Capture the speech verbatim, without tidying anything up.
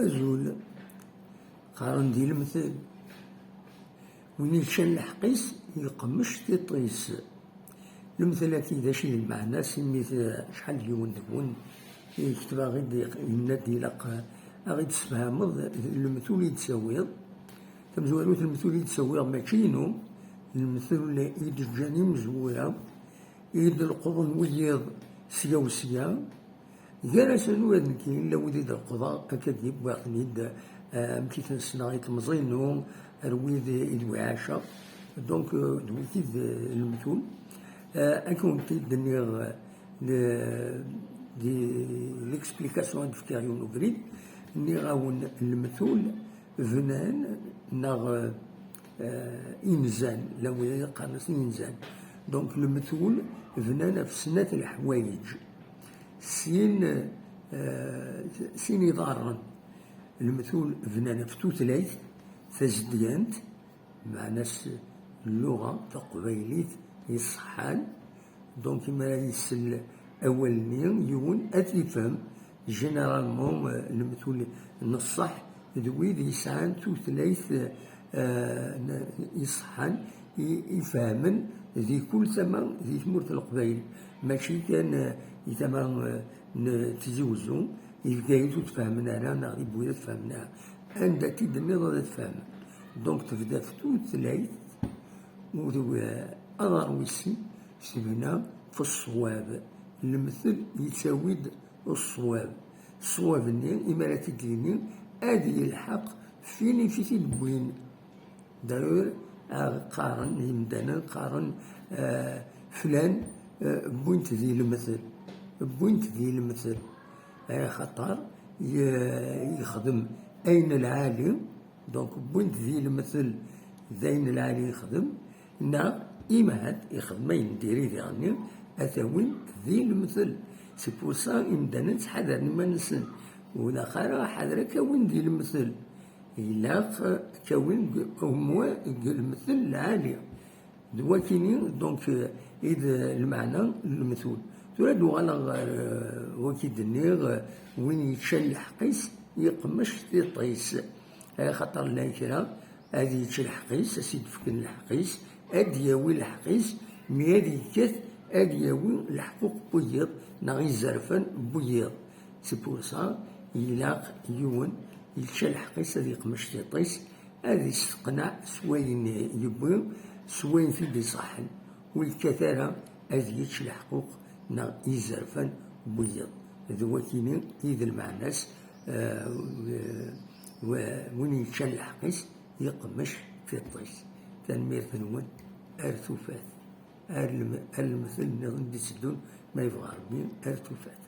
Azul. Qqaren di lemtel, win yeččan lḥeqq-is yeqmec tiṭ-is. Lemtel-agi d acu i d lmeɛna-s? Imi acḥal d yiwen deg-wen i yektebeɣ-d, yenna-d ilaq a ɣ-id-tesfehmeḍ lemtul i d-tawiḍ. Tamezwarut, lemtul i d-tawiɣ mačči inu, lemtul i d-ǧǧan imezwura, i d-leqḍen wiyiḍ sya u sya. Gar-asen ula d nekki, illa wid i d-leqḍeɣ akka d-wwiɣ-ten-id, eh, amek i ten-ssneɣ i temẓi-inu, ar wid i d-wiɛaceɣ. Donc, eh, d wid i d, eh, lemtul. Eh, ad kent-id-nniɣ, eh, di, di l'explication ad d-fkiɣ yiwen ubrid, nniɣ-awen lemtul bnan neɣ, eh, inzan, la wid qqaren-as inzan. Donc, lemtul bnan ɣef snat leḥwayeǧ. Sin, eh, sin iḍarren. Lemtul bnan ɣef tutlayt tazedyant, meɛna-s lluɣa taqbaylit iṣeḥḥan. Donc, imi ara isel awal-nni, yiwen ad t-ifhem. Généralement, eh, lemtul n ṣṣeḥ d wid yesɛan tutlayt, eh, n-, iṣeḥḥan, i, ifehmen di kul tama di tmurt n Leqbayel. Mačči kan, eh, di tama, eh, n Tizi Wezzu, di Bgayet ur t-fehmen ara, neɣ di Bwiret ur t-fehmen ara. Anda t-id-tenniḍ ad t-fehmen. Donc, tebda f tutlayt, u d-, aḍar wis sin, tebna f ṣṣwab. Lemtel yettawi-d ṣṣwab. Ṣṣwab-nni, imi ara t-id-yini, ad yelḥeq f win i t-id-wwin. D'ailleurs, a ɣ-qqaren yimdanen, qqaren, eh, flan, eh, wwin-t di lemtel. Wwin-t di lemtel. Axaṭer ye-, yexdem ayen lɛali, donc wwin-t di lemtel d ayen lɛali yexdem, neɣ imhat ixdem ayen diri diɣenni, ad t-awin di lemtel. C'est pour ça imdanen ttḥadaren iman-nsen. Ur ilaq ara ḥader ad k-awin di lemtel. Ilaq ad k-awin deg, au moins deg lemtel lɛali. D wakini, donc, eh, i d lmeɛna n lemtul. Tura ad uɣaleɣ ɣer, eh, waki d-nniɣ, eh, win yeččan lḥeqq-is, yeqmec tiṭ-is. Axaṭer llan kra, ad yečč lḥeqq-is, ad s-id-fken lḥeqq-is, ad d-yawi lḥeqq-is, mi ad yekkat, ad yawi leḥquq n wiyiḍ, neɣ izerfan n wiyiḍ. C'est pour ça, ilaq yiwen yečča lḥeqq-is, ad yeqmec tiṭ-is, ad isteqneɛ s wayen yewwi, s wayen t-id-iṣaḥen. Ur yekkat ara ad yečč leḥquq neɣ izerfan n wiyiḍ. D wakini i d lmeɛna-s, eh, w-, w-, win yeččan lḥeqq-is, yeqmec tiṭ-is. Tanemmirt-nwen, ar tufat. Ar lem-, ar lemtel nniḍen d-itteddun, ma yebɣa Rebbi, ar tufat.